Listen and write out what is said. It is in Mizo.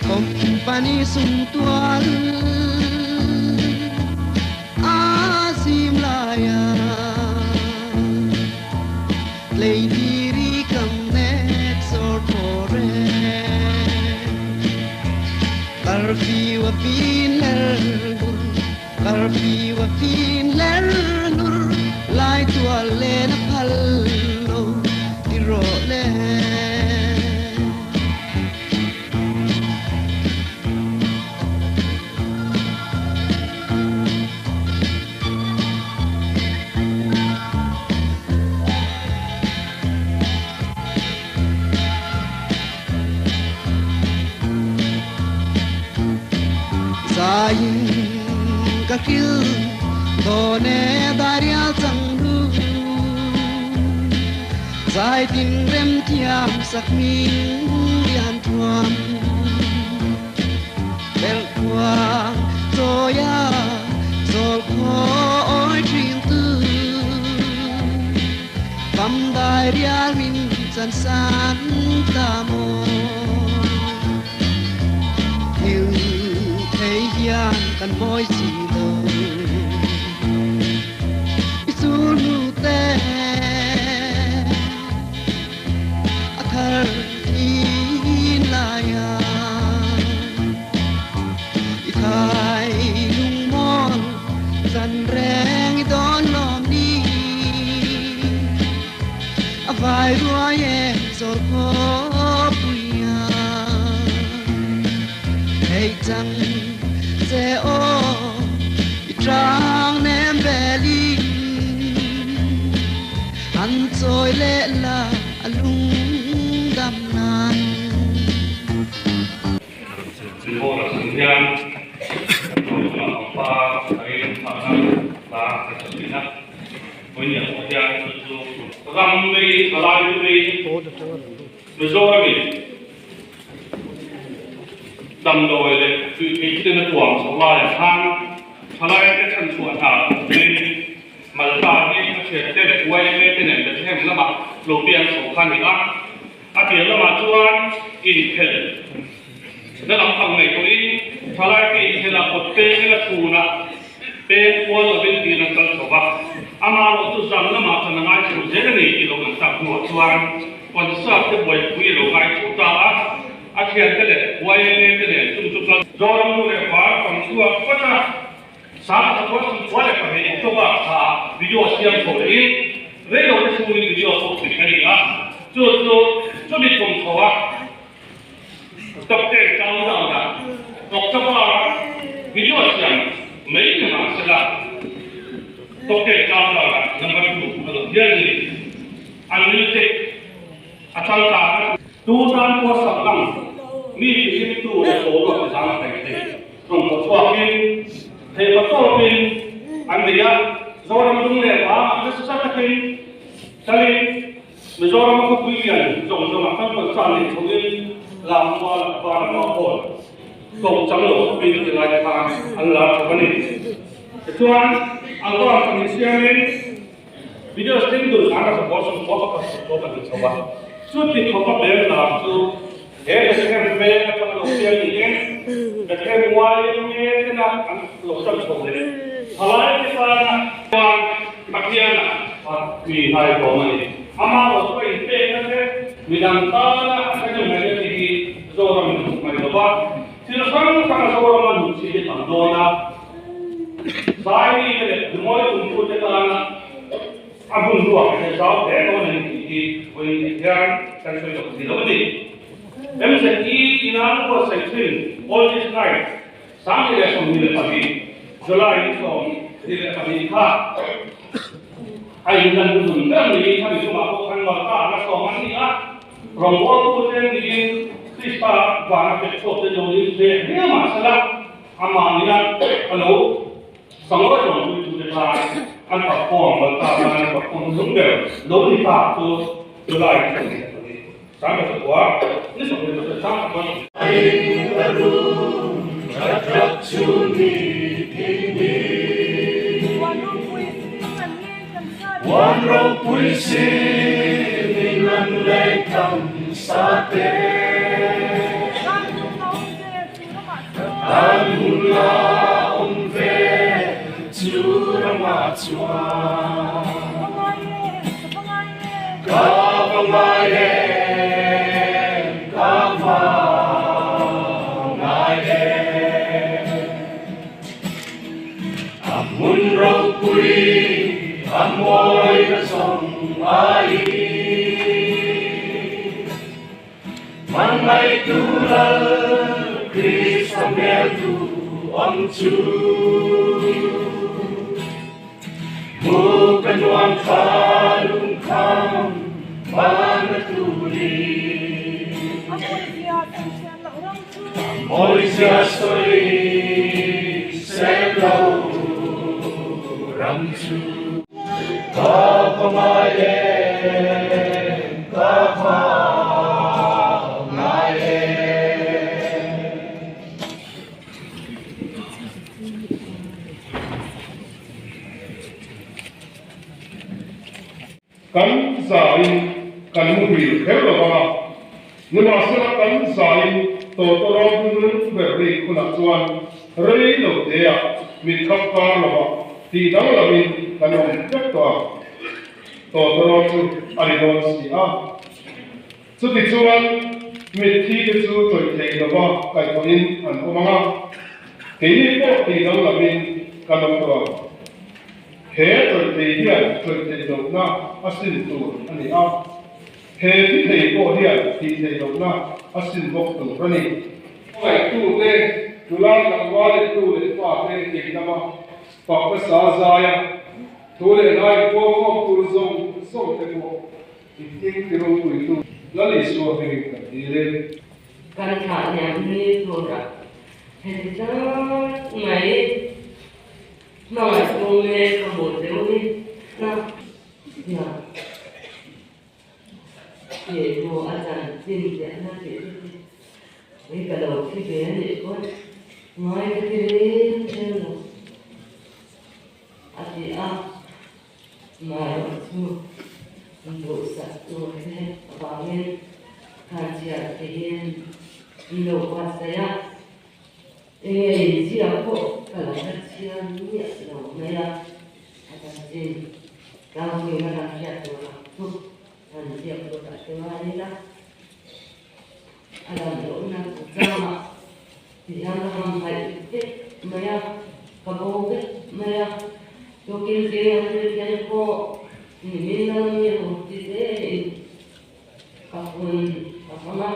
Company sumtual a zim laia Tleitiri kam nek sor thore Curfew a fin ler lur Curfew a fin ler lur Lai tual len a phal lo ti rawh le. Zaiin ka hril dawn e darial chang lu Zai tin rem thiam sak min lian thuam Belh khuang chawia zawl khaw awi thin tu Fam dai rial min chan san ta maw Thil thei hian kan mawi si lo I sulhnu te a thar thin lai a I thai lungmawl zan reng i dawn lawm ni A vai ruai e zawl khawpui a Hei chang che aw i tang nem belin An chawi leh la a lungdam nan. Hall a chung hian kan hmuh chungah pangpar thari phahna hla kan hre thin a, vawiin pawh hian chu chu ram mei thalai mei Mizoramin damdawi leh tui thei ten a tuam chho laiah khan thalai te chhanchhuah hna thawkin Malta hi a thiante leh YMA te nen Bethlehem lamah lo piang chho kha a ni a. A pian lamah chuan inkhel na lam pang nei tawhin thalaite inkhel ah kawt peng ila chhunah peng kual lovin tiin an kal chho va. Amaherawh chu zan lamah chan a ngai chho zel a ni tih lo kan tak hnuah chuan concert te buaipui a lo ngai chho ta a, a thiante leh YMA te nen chung chu kal Zoram nu leh var pang chhuak vat a, 2022 October thla ah video siam chho lehin reilote chhungin video pawh tih a ni a, chu chu chumi kum chho a Top ten countdown ah October a video siam mai ni mah sela Top ten countdown ah number 2 a lo hial ni. An music a changkang a. Tu tan pawh sak ang mi tihlimtu leh boruak ti zang thei thei rawn pawh chhuakin theihpa tawpin an nei a. Zoram dung leh vangah nasa takin kalin Mizorama khawpui lian zawng zawngah kan concern nei chhoin Lammual a Vanapa Hall to chang lo khawpin ti lai khan an lar chho a ni. Tichuan, album pahnih siamin Video sting dun an a support sum khawp a khat support a ni chho a, chuti khawpa bel lam chu he Bethlehem veng atanga lo piang niin Bethlehem YMA tena an lo tan chho leh thalai te tana chuan Pathian ah mi hnaihlawm a ni. Amah lo chu a inpekna te midang tana a thahnem ngaihna te hi Zoram in hmuh mai lova, thil hrang hranga Zorama nun chi hi tam dawn a. Zaimi te leh Rimawi tumtute tana a hun ruak a zau hle dawn a ni tih hi vawiin leh hian kan sawi loh thei lo a ni. MZE ina buatsaih thin All This Night 2022 July ni 22 kha a inlan luhlun ber niin khami chungah pawh khan Malta an la sawm an ni a, rawngbawltute niin Krista vana pekchhuak te lo in hle hle mahsela, Amah nia a lo sangawi rawn puitute khan an perform Malta khan an perform hnuhnung ber lo ni ta chu July ni 22 sang ni 24 sang Huan ropui sin in an lei tam sa te. Ka tan hun la awm ve chu ramah chuan. Ka va ngai em, ka va ngai em. A hmun ropui a mawi na zawng ai. Hmangaihtu Lal Krista hmeltu awm chu. Hmu ka nuam tha lungkham van a tuli. Mawizia sawi sel lo ram chu. Ka va ngai em, ka va ngai em. Kan zaiin kan muhil kher lo vang a, nimahsela kan zaiin tawtawrawt nung ber rik hunah chuan rei lo teah mit khap kar lovah tih danglamin kan awm vek tawh a, tawtawrawt chu a ri dawn si a. Chutichuan mitthi te chu tawih thei lova kaihthawhin an awm ang a, keini pawh tih danglamin kan awm tawh ang. He tawih thei hian tawih theih lohna a sin tur a ni a, he thi thei pawh hian tih theih lohna a sin bawk tur a ni. Hmangaihtu te, nula tlangval leh nu leh pa te tihdama fak hmasa zaia thu leh hla inpuangkhawm tur zawng zawng te pawh Engtin ti ropuitu Lal Isua hmingin kan dil e. Kan thlah hniam ni turah heti zat mai hmangaih kawng mek ka hmuh deuh hi na hna tih hmuh a chanchin ziahna tih te hi hei ka lo thi ve a nih pawn ngai ka ti reng reng lo a ti a. Marawh chu duhsak tur te avangin khanchhiah theihin in lo buatsaih a, enge inziak pawh ka lo hre chhiar miah lo mai a, a chanchin tlangpuiin a kan hriat tur ang chu han ziak tur ah te ngai ila, a dam lohna chungchangah Ti hian ka hamhaih vek mai a, ka bo vek mai a, tukin zing an thil thleng pawh nimin lam mi ho ti te in ka hun ka hmang a.